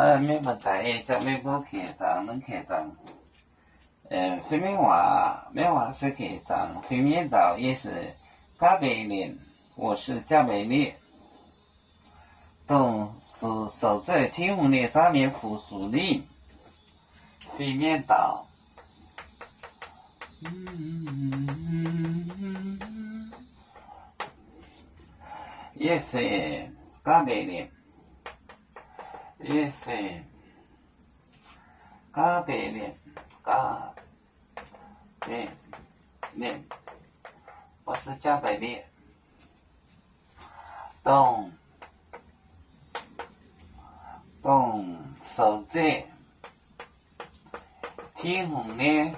Mienh mbuo daaih, meih mbuo gec zaangc, mv gec zaangc. Fai maiv waac, maiv waac se gec zaangc. Fim nyei ndaauc, yie se Gaav Mbe^lietc, 我是加百列, dongh souc zeiv Tin-Hungh nyei zaangc mienh fu-sux ninh. Fim nyei ndaauc, yie se Gaav Mbe^lietc, yie se Gaav Mbe^lietc, Gaav Mbe^lietc, 我是加百列, dongh, dongh souc zeiv Tin-Hungh nyei,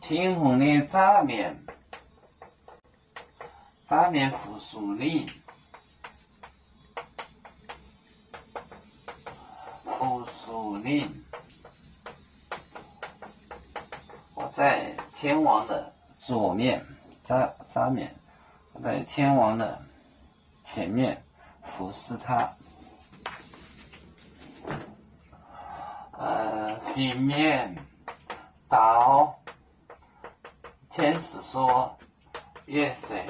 Tin-Hungh nyei zaangc mienh, zaangc mienh fu-sux ninh, fu-sux ninh. 我在天王的左面， zaangc mienh, 我在天王的前面服侍他。 Fim nyei ndaauc, 天使说, yie se,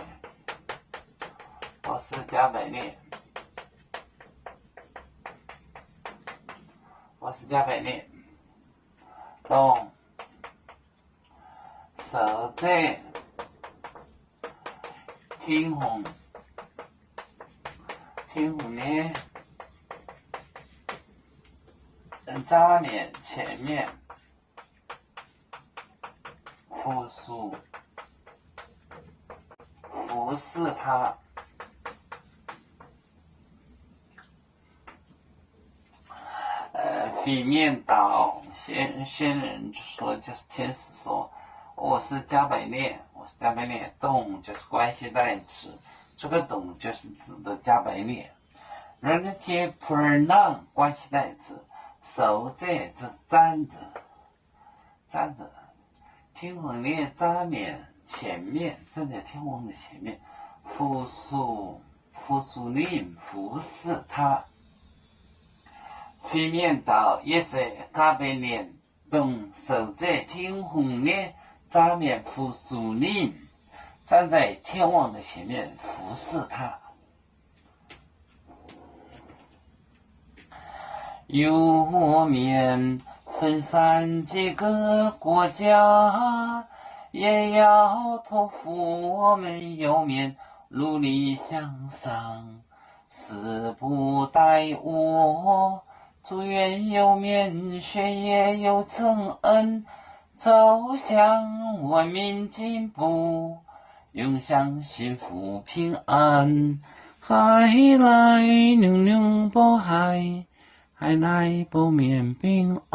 我是加百列, 我是加百列, dongh souc zeiv Tin-Hungh, Tin-Hungh nyei zaangc mienh 前面 fu-sux, 服侍他. Fim nyei ndaauc, 先, 先人说, 就是天使说, 我是加百列, 我是加百列, dongh 就是关系代词, 这个 dongh 就是指的加百列。 Ren jei pronoun 关系代词, souc zeiv 就是站着, 站着, Tin-Hungh nyei zaangc mienh 前面, 站在天王的前面, 服侍, 服侍 ninh, 服侍他. Fim nyei ndaauc, yie se Gaav Mbe^lietc, dongh souc zeiv Tin-Hungh nyei zaangc mienh fu-sux ninh, 站在天王的前面服侍他. 有面分散几个国家，也要托付我们有面努力向上。死不待我，祝愿有面血液有承恩，走向文明进步，永享幸福平安。海来扭扭波海， 海来不免冰